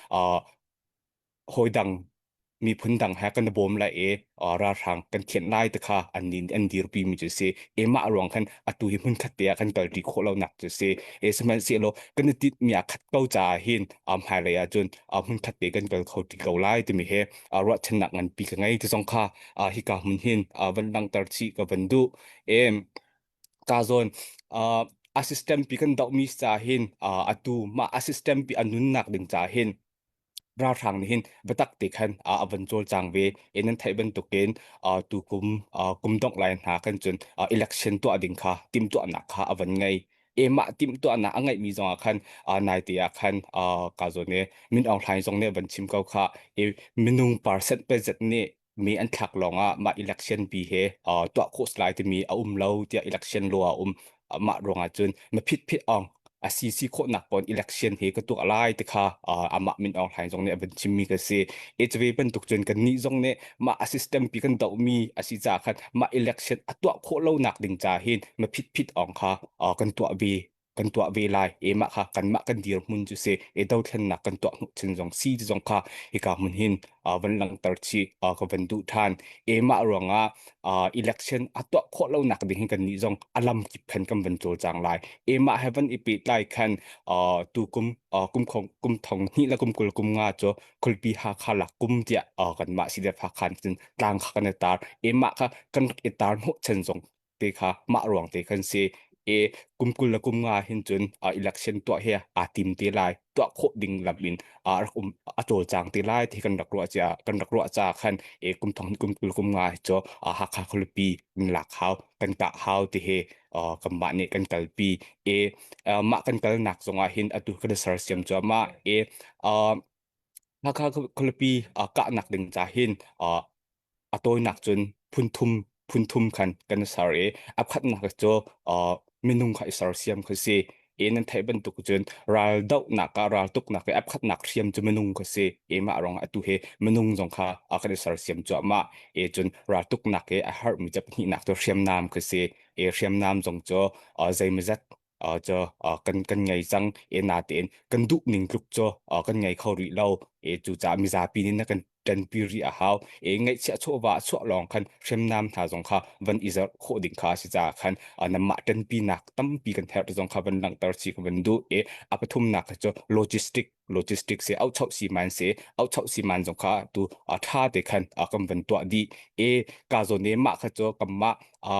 Hawi dang miphun dang he kan i bawm lai i ralhrang kan thianh lai ti kha an nin an dirpi mi cu si. E mah ruang khan atu hi hmun khat te ah kan kalṭi khawh lo nak cu si. E sihmanhsehlaw kan i tinh mi ah khat ko caah hin hmailei ah cun hmun khat te kan kal kho ti ko lai timi he ruahchannak nganpi ka ngei ti zong kha hika hmun hin van langhter chih ka van duh. E ka zawn a system pi kan doh mi ca hin atu mah a system pi a nunnak ding ca hin ralhrang nih hin biatak te khan a van cawlcang ve i nan theih bantukin tukum kum dongh lai hna khan cun election tuah ding kha timhtuahnak kha a van ngei. E mah timhtuahnak a ngeihmi zongah khan naite ah khan ka zawn i Min Aung Hlaing zong nih a van chim ko kha i minung percent pezet nih mi an thlak lawngah mah election pi he tuah khawh lai timi a um lo tiah election law a um. Mah ruangah cun na phit phit ong a si si khawhnak pon election he ka tuah lai ti kha amah Min Aung Hlaing zong nih a van chimmi ka si. HV bantuk cun kan nih zong nih mah a system pi kan dohmi a si ca khan mah election a tuah khawh lo nak ding ca hin na phit phit ong kha kan tuah ve kan tuah ve lai. E mah kha kanmah kan dirhmun cu si e dothlennak kan tuah hnawh chin zong si ti zong kha hika hmun hin van langhter chih ka van duh than. E mah ruangah election a tuah khawh lo nak ding hin kan nih zong a lam kip khan kan van cawlcang lai. E mah he van i pehtlai khan tu kum kum khong kum thong hnih le kum kul kum nga cu khulpi Hakha lak kum tiah kanmah CDF Hakha cun tlang kha kan i tar. E mah kha kan rak i tar hnawh chan zong te kha mah ruang te khan si. E kum kul le kum nga hin cun election tuah he aa tim te lai, tuah khawh ding lam in rak um a cawlcang te lai ti kan rak ruah cia kan rak ruah ca khan e kum thong kum kul kum nga hi cu Hakha khualipi kan lak hau, kan kah hau ti he kanmah nih kan kalpi. E mah kan kalnak zongah hin atu kan sersiam cuahmah. E Hakha khualipi kahnak ding ca hin a tawinak cun phunthum phunthum khan kan ser i a khatnak cu minung kha i sersiam kha si. I nan theih bantuk cun ral dohnak ah ral tuknak i a khatnak hriam cu minung kha si. I mah rong atu hi minung zong kha a kan i sersiam cuahmah. I cun ral tuknak i a herhmi cu pahnihnak cu hriamnam kha si. I hriamnam zong cu zeimawzat cu kan kan ngei cang. E natein kan duh ning tluk cu kan ngei kho rih lo. E cucaah mizapi nih na kan ṭanpi rih a hau. E ngaihchiah chawva a chuah lawng khan hriamnam hna zong kha van i zerh khawh ding kha a si caah khan nanmah ṭanpinak tampi kan herh zong kha van langhter chih ka van duh. E a pathumnak cu logistic logistic se auchoh siman se auchoh siman zong kha tu a ṭha te khan kan van tuah dih. E ka zawn e mah kha cu kanmah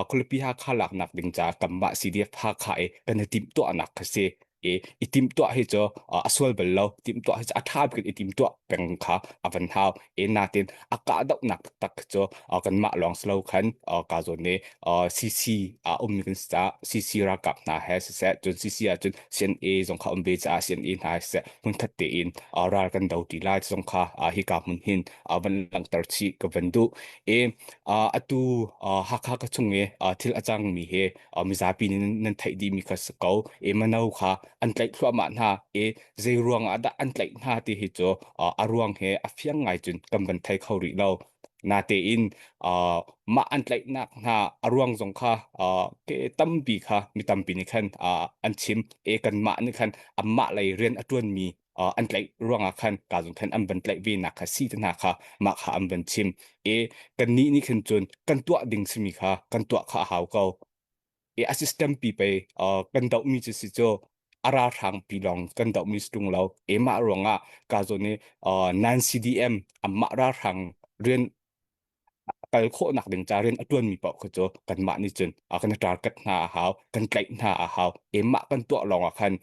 khualipi Hakha laknak ding caah kanmah CDF Hakha e kan i timhtuahnak kha si. E i timhtuah hi cu a sual bal lo. Timhtuah hi cu a ṭha bik in i timhtuah peng kha a van hau. E natin a kahdohnak taktak cu kanmah lawng si lo khan ka zawn i CC a ummi kan si caah CC ralkap hna he siseh, cun CC ahcun CNA zong kha um ve caah CNA hna he siseh hmunkhat tein ral kan do ti lai zong kha hika hmun hin van langhter chih ka van duh. E atu Hakha ka chung i thil a cangmi hi mizapi nih nan theih dihmi kha si ko. E mano kha an tlaih thluahmah hna. E zei ruang ah dah an tlaih hna ti hi cu a ruang he a fiang ngai cun kan van thei kho rih lo. Natein mah an tlaihnak hna a ruang zong kha ke tampi kha mi tampi nih khan an chim. E kanmah nih khan anmah lei rian a ṭuanmi an tlaih ruangah khan ka zung khan an van tlaih ve nak kha si te hna kha mah kha an van chim. E kannih nih khin cun kan tuah ding simi kha kan tuah kha a hau ko. E a system pi pei kan dohmi cu si cu a ralhrang pi lawng kan dohmi si ṭung lo. E mah ruangah ka zawn i non CDM amah ralhrang rian kal khawhnak ding ca rian a ṭuanmi paoh kha cu kanmah nih cun kan target hna a hau, kan tlaih hna a hau. E mah kan tuah lawngah khan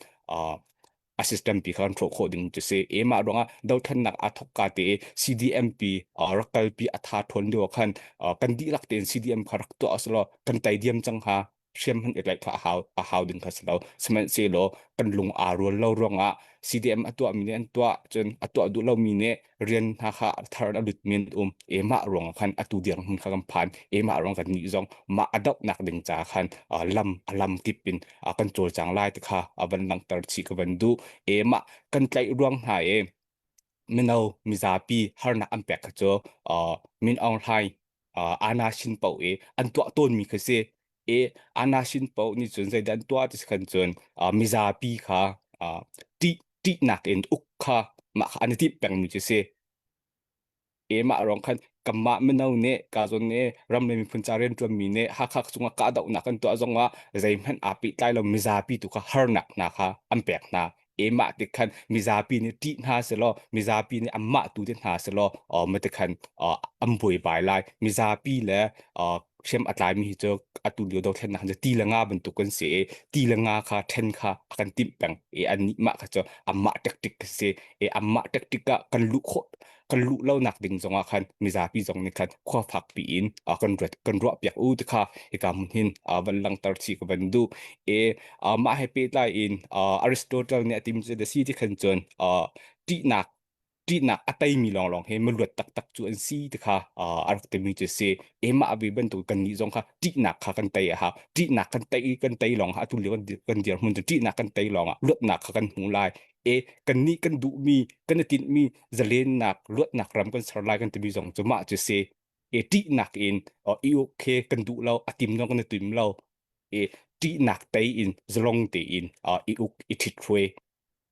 a system pi kha kan hrawh khawh ding cu si. E mah ruangah dothlennak aa thawk ka te i CDM pi rak kalpi a tha ṭhawn lio khan kan dihlak tein CDM kha rak tuah usih law kan tei diam cang hnga. Hriam hmanh i tlaih kha a hau a hau ding kha si lo. Sihmanhsehlaw kan lung aa rual lo ruangah CDM a tuahmi nih an tuah cun a tuah duh lomi nih rian hna kha thar in a lutmi an um. E mah ruangah khan atu dirhmun kha kan phan. E mah ruang kan nih zong mah a dohnak ding ca khan lam a lam kip in kan cawlcang lai ti kha a van langhter chih ka van duh. E mah kan tlaih ruang hna i mino mizapi harnak an pek kha cu Min Aung Hlaing Ana Shin Poh i an tuah tawnmi kha si. I Ana Shin Poh nih cun zeidah an tuah ti si khan cun mizapi kha ṭih ṭihnak in uk kha. Mah kha an i timh pengmi cu si. E mah rong khan kanmah mino nih ka zawn nih ram le miphun ca rianṭuanmi nih Hakha cungah kahdohnak kan tuah zongah zeihmanh aa pehtlai lo mizapi tu kha harnak hna kha an pek hna. E mah tik khan mizapi nih ṭih hna selaw mizapi nih anmah tu te hna selaw uh, mah khan uh, an buaibai lai. Mizapi le uh, hriam a tlaimi hi cu atu lio dothlennak cu ti le nga bantuk kan si i ti le nga kha ṭhen kha a kan timh peng i annih mah kha cu anmah tactic ka si i anmah tactic ah kan luh khawh kan luh lo nak ding zongah khan mizapi zong nih khan khua fak piin kan ruat kan ruah piak u ti kha hika hmun hin van langter chi ka van duh e mah he pehtlai in Aristotle nih a tim cu da si ti khan cun ṭihnak ṭihnak a teimi lawnglawng hi maluat taktak cu an si ti kha a rak timi cu si. Emah ve bantuk kannih zong kha ṭihnak kha kan tei a hau. Ṭihnak kan tei kan tei lawng atu lio kan dirhmun cu ṭihnak kan tei lawng ah luatnak kha kan hmu lai. E kannih kan duhmi kan i tinhmi zalennak luatnak ram kan ser lai kan timi zong cu mah cu si. E ṭihnak in i uk khi kan duh lo a tim zong kan i tim lo. E ṭihnak tei in zalong tein i uk i ṭhithruai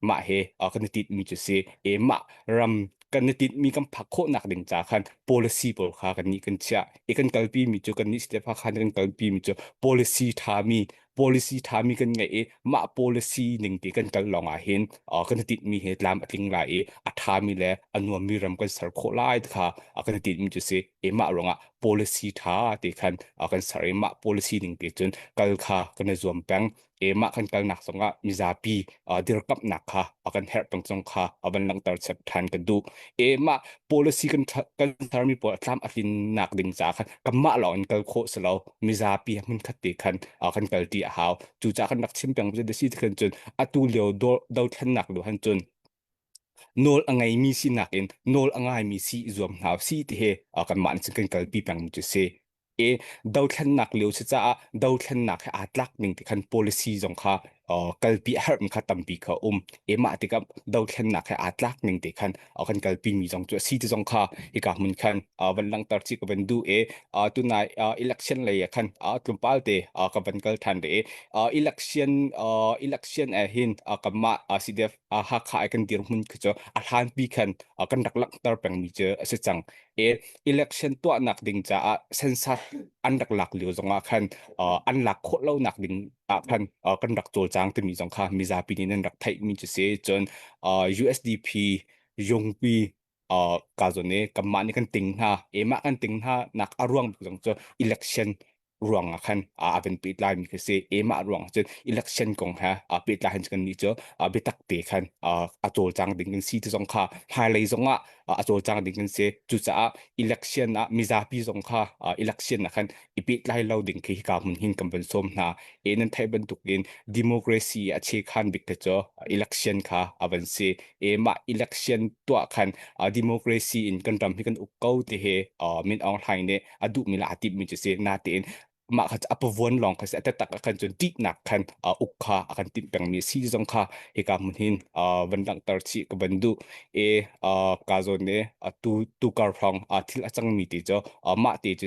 mah he kan i tinhmi cu si e mah ram kan i tinhmi kan phak khawhnak ding ca khan policy pawl kha kan nih kan chiah i kan kalpi mi cu kan nih step khan kan kalpi mi cu policy thami policy thami kan ngeih i mah policy ning te kan kal lawng ah hin kan i tinhmi he tlam a tling lai i a thami le a nuammi ram kan ser khawh lai kha kan i tinhmi cu si e mah ruangah policy tha te khan kan ser i mah policy ning te cun kal kha kan i zuam peng e mah kan kalnak zongah mizapi dirkamhnak kha a kan herh peng zong kha a van langhter chap than kan duh. E mah policy kan kan sermi pawl a tlam a tlinnak ding ca khan kanmah lawng in kal khawh si lo mizapi hmun khat te khan kan kal ti a hau. Cucaah kan rak chim peng cu si ti khan cun atu lio dothlennak lu han cun nawl a ngeimi sinak in nawl a ngaimi si i zuam hna si ti he kanmah nih cun kan kalpi pengmi cu si. E dothlennak lio si caah dothlennak he aa tlak ning ti khan policy zong kha kalpi a herhmi kha tampi kha um. E mah tikah dothlennak he aa tlak ning te khan kan kalpi mi zong cu a si ti zong kha hika hmun khan van langhter chi ka van duh e tunai election lei ah khan tlawmpal te ka van kal than re election election ah hin kanmah CDF Hakha ai kan dirhmun khi cu a hlanpi khan kan rak langhter pengmi cu a si cang. E election tuahnak ding caah census an rak lak lio zongah khan an lak khawh lonak ding ah khan kan rak cawlcang timi zong kha mizapi nih nan rak theihmi cu si. Cun USDP yungpi ka zawn i kanmah nih kan ting hna. E mah kan ting hna nak a ruang bik zong cu election ruang ah khan a van pehtlai mi khi si. Emah ruang cun election kong he pehtlai hin kan nih cu biatak te khan a cawlcang ding kan si ti zong kha hmailei zong ah a cawlcang ding kan si. Cucaah election ah mizapi zong kha election ah khan i pehtlai lo ding khi hika hmun hin kan van sawm hna. E nan theih bantuk in democracy a chekhan bik te cu election kha a van si. E mah election tuah khan democracy in kan ram hi kan uk ko ti he Min Aung Hlaing nih a duhmi le aa timhmi cu si. Natein mah kha a pavuan lawng kha si a taktak ah khan cun ṭihnak khan uk kha a kan timh pengmi si zong kha hika hmun hin van langhter chih ka van duh. E ka zawn ne tu tu kar hrawng thil a cangmi ti cu mah te cu.